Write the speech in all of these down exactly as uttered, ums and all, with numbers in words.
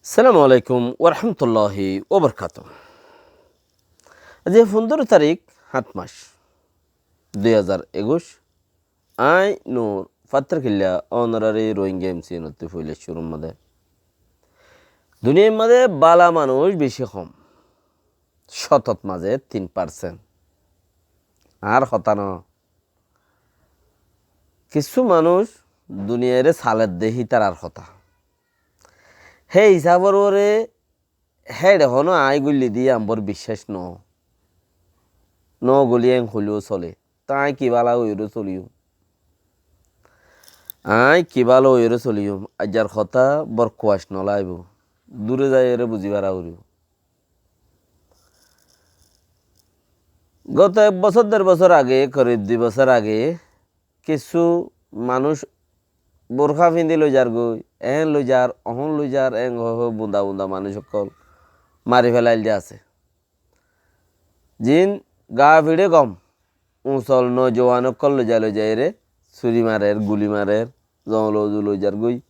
Assalamu alaikum warahmatulláhi wabarakátuhu. Aijja fundóro tarík, háñt mac, dui házar ekuic. Añí Nur Fattarkilla, ónorari Rohingya M C N ottú foila cúrur mazé. Duniyair mazé bála manúic beci hom, cótot mazé tin parsent. Añár hotá no, kissú manúic duniyaire saledde hítarar hotá. Hé hísafor uore héçe honó añí goillé dé ambor biccác no, no goillé en hoiléo sole. Te añí ki bála óiyore soliyum? Añí ki bála óiyore soliyum? Aijjar hotá bor kuac no laibo, dure zaiyore buzi fara foribo. Goto ek bosór, der bosór age, korib dui bosór age, kissú manúic burká findi loizar goi, ehén loizar, ohón loizar, ehén hoi hoi bunda bunda manúic ókkol mari felail de asé. Ziín gaa fiçe gom, usol nojuwan ókkol loizai loizaire suri marer, guli marer, zongolo uzu loizar goi,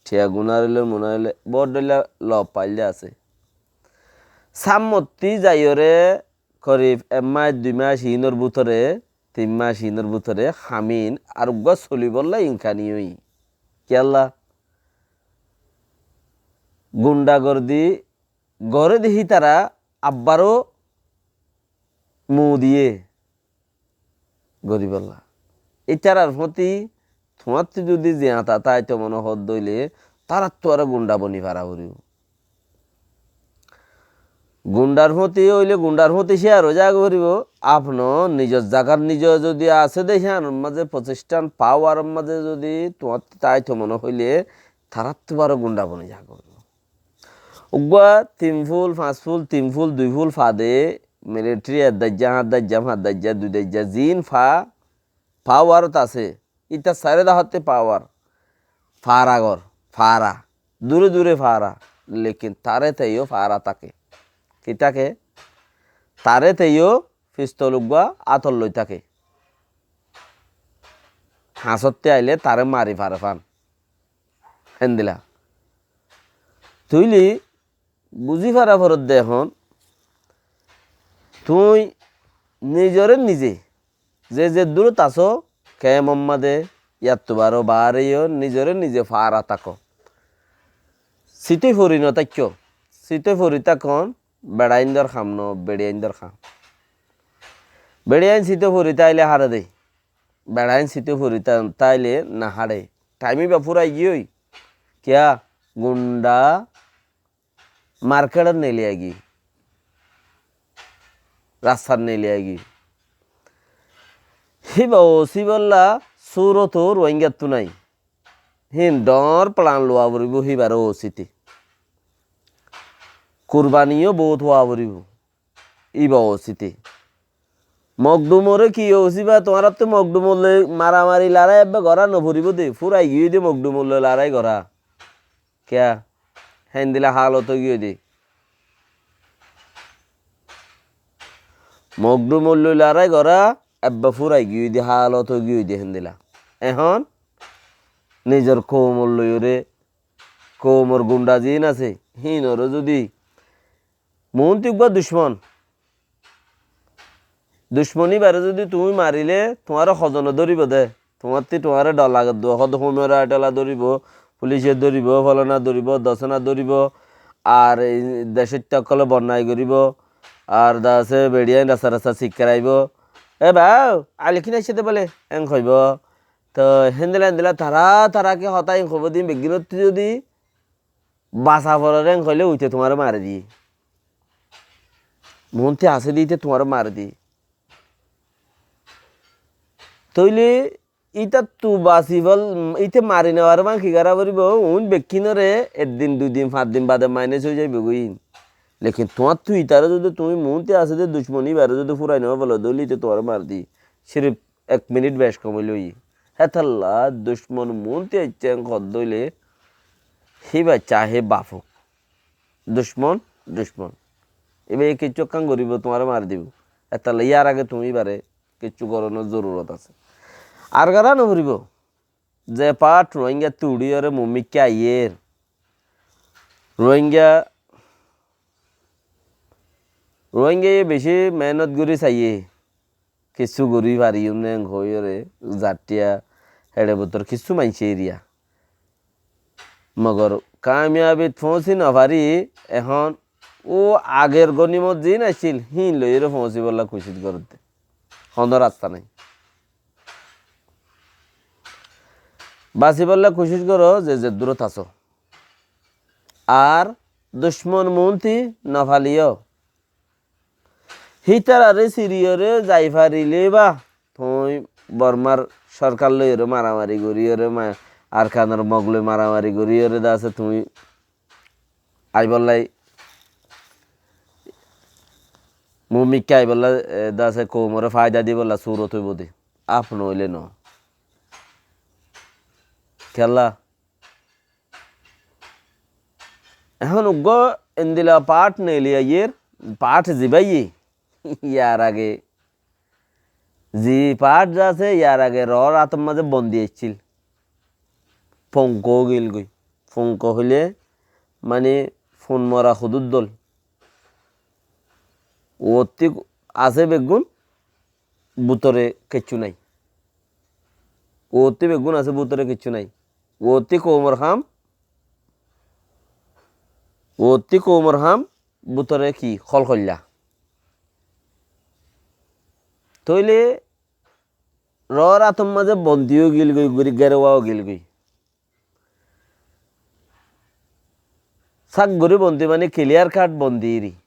thiya gunar óile, munar óile, boóut dhoilla lof fail de asé. Sámmottí zaiyore korib ek mac, dui mac, iínor bútore, tin mac, iínor bútore ham iín ar uggúa solibolla imkani óiye. Kiyólla? Gundagordi goré de hítara abbaró mu diyé goribolla. Ítarar fóti tuáñttú zodi ziañta táito mone hoó de óile, tarattú aró gunda boni fara foribo. Gundar fóti óile gundar fóti cíyar ói zaga foribo. Afno nizor zagar nize zodi asé de híyanor mazé fosícthan pawaror mazé zodi tuáñttú táito mone hoilé, tarattú aró gunda boni zaga foribo. Uggúa tin ful, fañs ful, tin ful, dui ful fa de, militari ek daijja, añt daijja, fañs daijja, dui daijja, ziín fa, pawarot asé, íta sairó dahottí pawar, fara gor, fara, dure dure fara, lekin taré teiyó fara táke. Ki táke? Taré teiyó fistol uggúa átot loi táke. Hañsottí ailé taré mari fare fán. Héndila. Tuili buzí fara foredde ehón, tuñí nizoré nize, ze zeddúrot asó, kemor mazé, yáttu baró baáre yó, nizoré nize fara táko. Sítoi fori no táikko. Sítoi fori tákon beçaindor ham no, beçiaindor ham. Beçiain sítoi fori táile háre de. Beçain sítoi fori tá-, táile no háre. Thaim íba fúrai giyói. Kiyá? Gunda markétot neilai giyói. Rastat neilai giyói. Híba osíbolla súroto Ruáingattú nái. Hín dhoóñr plan luwa foribó híbar osíte. Kurbani yó boóut huwa foribó. Íba osíte. Mokdumoré ki osíba, tuáñrattú Mokdumor loi maramari larái ebbe gorá no foribó de, fúrai giyói de Mokdumor loi larái gorá. Kiyá? Héndila haalot ói giyói de. Mokdumor loi larái gorá ebbe fúrai giyói de, haalot ói giyói de héndila. Ehón nizor koumor loiyóre, koumor gunda ziín asé, híinoré zodi muúntu uggúa ducmon, ducmon íbaré zodi tuñí marilé, tuáñre hozone dóribo de. Tuáñttí tuáñre dhor lage de, hóde human right ola dóribo, fulice dóribo, folana dóribo, dosona dóribo, ar ei decóitta ókkole bonnai goríbo, ar de asé beçiyain rasta rasta cikkaraibo. E báu, Alikin aiccé de bóle, en hoibo. Toi héndila héndila tará tará ki hotá en hoibo de, beggúnottú zodi basa forer en hoilé íte tuáñre mari diyé. Muúntu asé de íte tuáñre mari diyé. Tóile ítattu basi fol, íte mari no fare fán ki gorá foribó? Uin bekkúnore ek din, dui din, fañs din bade mainas ói zaibói goi. Lekin tuáñttu ítare zodi tuñí muúntu asé de ducmon íbare zodi fúrai no felo de óile íte tuáñre mari diyé. Sirif ek minit bec hom óile óiye. Hétolla ducmon muúntu aiccé en hoó de óile híba cahe baf ók. Ducmon, ducmon. Íba kessú ekkán goríbo, tuáñre mari dibo. Hétolla yar age tuñí íbare kessú goronor zorurot asé. Ar gorá no foribó. Ze part Ruáingattú uçíyore mumikká aiyér, Ruáinga, Ruáingaye bicí meénot gorí saiyé, kissú gorí fariyúm né hoiyóre, zattiya héçe bútor kissú maincé eriya. Mogor kamiyabit foóñsi nofarí, ehón ó ager gonimot ziín accíl, híin loiyóre foóñsibolla kucíc goródde. Honó rasta nái. Basibólla kucíc goró ze zeddúrot asó. Ar ducmon muúnti nofaliyó. Hítararé siriyóre zai farilé bá, tuñí Bormar sorkar loiyóre maramari goríyóre, ma-, Arkanor Mog loi maramari goríyóre de asé tuñí aibólla, mumikká aibólla, e, de asé koumoré faida dibólla surot óibo de. Áf noóile noó. Kiyólla? Ehón uggúa endila paáth neeli aiyér, paáth zibáye, yar age, zi paáth zasé, yar age roór átor mazé bondi accíl. Fongko ógilgoi. Fongko hoilé, mani, fun mora hudúr dol. Uottí asé beggún, bútore kiccú nái. Uottí beggún asé, bútore kiccú nái. Uottí koumor ham, uottí koumor ham, bútore ki, kólkoilla. Tóile roór átor mazé bondi ógilgoi, gori gerewa ógilgoi. Sák gorí bondi mani clear cut bondi eri.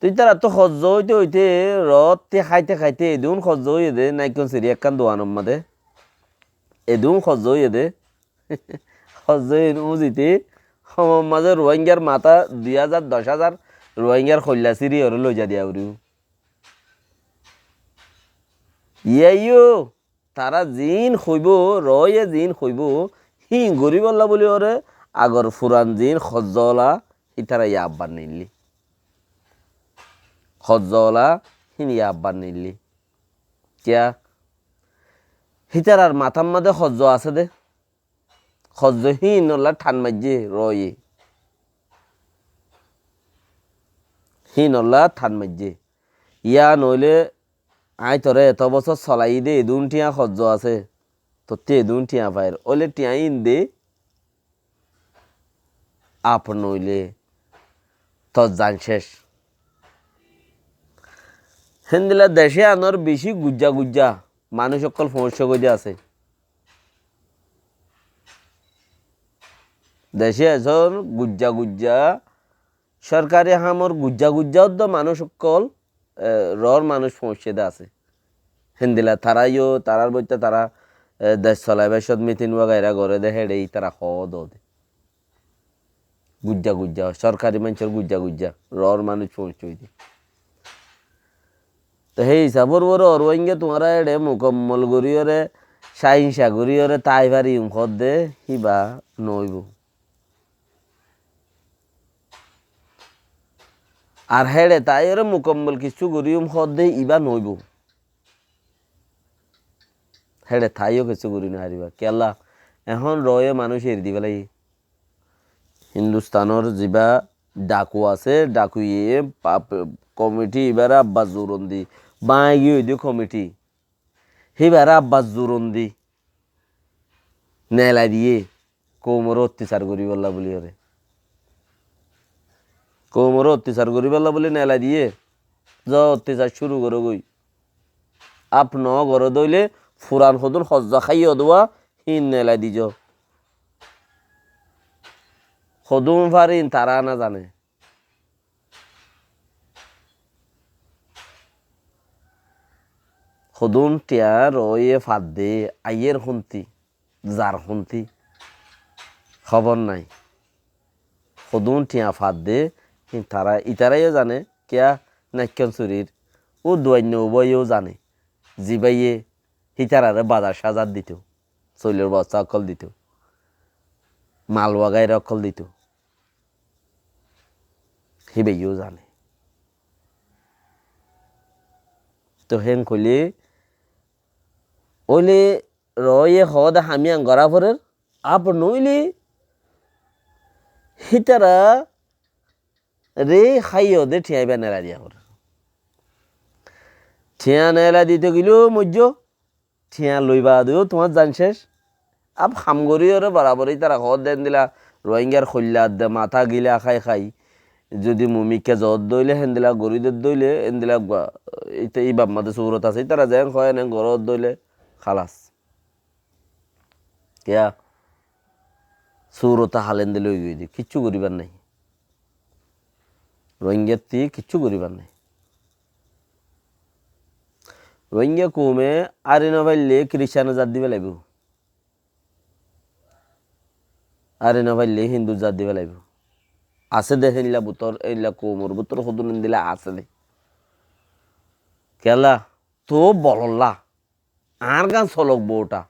Toi ítarattú hozzó óite óite, roótti háite háite, edún hozzó óiye de, naikkon siri ekkán duanor mazé. Edún hozzó óiye de. Hozzó óiye úzite, homor mazé Ruáingar matá dui házar, doc házar Ruáingar hoilla siri oré loiza diya foribó. Yíaiyó, tará ziín hoibó, roóye ziín hoibó, híin goríbolla buli oré agor furan ziín hozzó ola, hítara yá abbar neillí. Hozzó ola, híin yá abbar neillí. Kiyá? Hítarar matár mazé hozzó asé de. Hozzó híinolla than maijjé roóye. Híinolla than maijjé. Yá noóile aññí toré eto bosór solaiyí dé, edún thiañ hozzó asé, tottí edún thiañ fair. Óile thiañ íin de, áf noóile tor zan céc. Héndilla decé anor bicí guijja guijja manúic ókkol foóñiccé goi de asé. Decé esór guijja guijja, sorkari hamor guijja guijja uddó manúic ókkol, e, roór manúic foóñiccé de asé. Héndilla tará yó, tarár boitta tará, e, dec solaibar cót mitin wagaira goré de, héçe ítara hoó dó de. Guijja guijja, sorkari maincór guijja guijja, roór manúic foóñiccé ói de. Te hé hísabor uore Ruáinga tuáñra héçe mukammol goríyoré, cáinca goríyoré tái fariyum hoódde, híba noóibo. Ar héçe táiyoré mukammol kissú goríyum hoódde, ibá noóibo. Héçe táiyo kissú gorí nofaribá. Kiyólla? Ehón roóye manúic eri di félaiyé. Hindustanor zibá dhaku asé, dhakuye pap-, komiti ibáre abbar zuron di, báñgi óiye de komiti. Híbaré abbar zuron di, neelai diyé, koumoré ottisar goríbolla buli oré. Koumoré ottisar goríbolla buli neelai diyé, zo ottisar cúru gorógoi. Áf noó goró dóile, furan hodún hozzá háiyo dé, híin neelai dizo. Hodún farin tará na zane. Hodún thiañ roóye fadde, aiyér hontí, zar hontí, hóbor nái. Hodún thiañ fadde, híin tará, itará yó zane, kiyá naikkán surir, ó duainna ubáye yó zane, zibáye hítararé bazar sázar dito, soilor bosta ókkol dito, mal wagaira ókkol dito. Híbayó zane. Toh héen hoilé, óile roóye hoóde ham yían gorá forer, áf noóile Hítara re háiyo de thiañ íba nela diya fore. Thiañ nela dito gile moijjó, thiañ loi baade yó tuáñr zan céc. Ab ham gorí yóre borabor ítara hoódde héndilla Rohingyar hoilla adde matá gila hái hái. Zodi mumikka zoódde óile héndilla gorí dedde óile héndilla gua-, íte íbar mazé surot asé. Ítara zeén hoó eén goródde óile hálas. Kiyá? Surot hál endilla ói giyói de, kiccú goríbar nái. Rohingyattí kiccú goríbar nái. Rohingya koume ári no faille Kiristane zat di felaibóu. Ári no faille Hindu zat di felaibóu. Asé de héndilla bútor, héndilla koumor bútor hodún héndilla asé de. Kiyólla? Toó bololla. Añár gán solok boóta.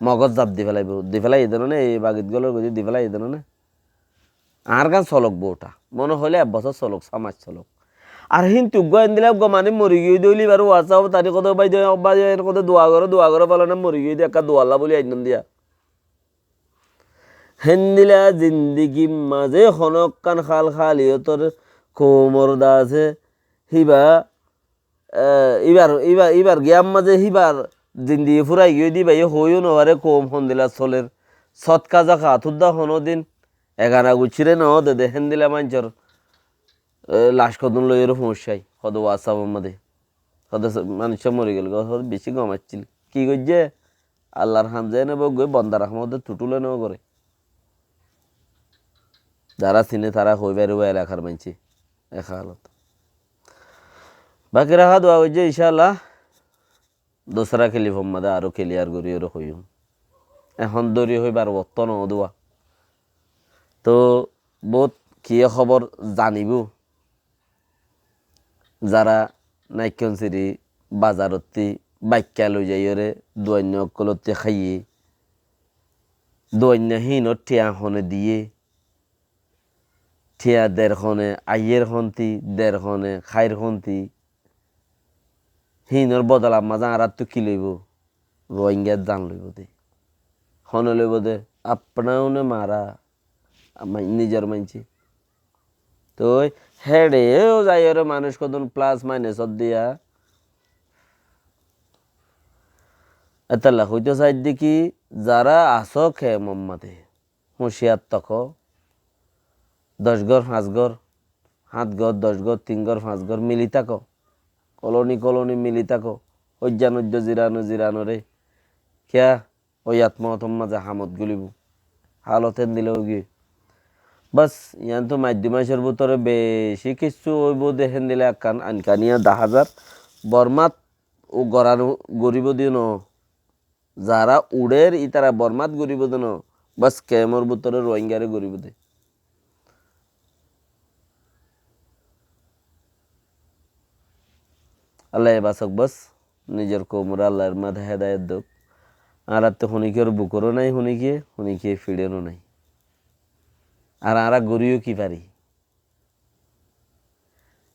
Mogór zat di felaibóu. Di felaiyé de no né, ei bagit gólor goijjé di felaiyé de no né. Añár gán solok boóta. Mone hoilé ek bosór solok, só mac solok. Ar híntu eggúa endilla eggúa manúic mori giyói de óile íbar WhatsApp-ot aní hodé bái de, bái de, en hodé dua goró, dua goró, fálana mori giyói de, ekká dualla bóli ainnón diya. Héndilla zindigir mazé honókkán hál háliyotor koumor dase híba e, íbar, íbar, íbar giyán mazé híbar zindigi fúrai giyói de íbayé hoóiyo nofaré koum hondilla soler. Sót kaza haát uddá honódin egana guccíre noóde de héndilla maincór, e, lac hodún loiyóre fúñiccái. Hodé WhatsApp-or mazé. Hodé s-, manúic mori gel goi, hodé bicí gom accíl. Ki goijjé? Allar ham zeéne bók goi bondar ham hodé tutúle nogoré. Zará siné tará hoi faribó elakar maincé. E hálot. Baki raká dua goijjé, incállah. Dusára kilifor mazé aró kiliyar gorí yóre hoiyúm. Ehón dóri hoibar ottó noó dua. Toó bóut kiyé hóbor zanibóu. Zará Naikkonsiri bazarottí baikka loizaiyóre duainna ókkolótti háiye, duainna híinor thiañ hone diyé, thiañ der hone, aiyér honti, der hone, háir honti, híinor bodolar mazé añáráttu ki loibóu? Rohingyar zan loibóu de. Hone loibóu de? Apnaune mara, ama-, nizor maincé. Toi héçe yó zaiyóre manúic hodún plus minus or diya. Étalla hoitó saidde ki, zará asó kemor mazé, huciyar táko, doc gór, fañs gór, hát gór, doc gór, tin gór, fañs gór mili táko, koloni koloni mili táko, óijjan óijjo, ziran ói ziranore. Kiyá? Ói atmót mazé hamot gulibóu. Hálot endilla óigiyoi. Bas, yián tu maic dui maicor bútore beci kissú óibou de héndilla ekkán ankaniya daházar. Bormát u goran goríbou de no. Zará uçér ítara Bormát goríbou de no. Bas, kemor bútore Rohingyare goríbou de. Allaye basók bas, nizor koumoré Allaye emmát hedayot douk. Añárattú honikiyor bukoró nái, honikiye, honikiye fiçéno nái. Ar añára goríyo ki fari?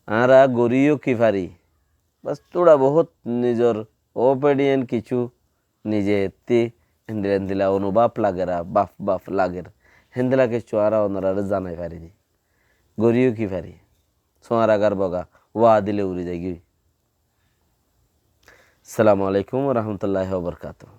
Añára goríyo ki fari? Bas, tura bohút nizor opinion kissú nize ettí héndilla héndilla onubáf lager, báf báf lager. Héndilla kissú añára onoráre zanai fari de. Goríyo ki fari? Suáñra gar boga, wa dile uri zaigói. Assalamu alaikum wa rahmatullahi wa barakatuhu.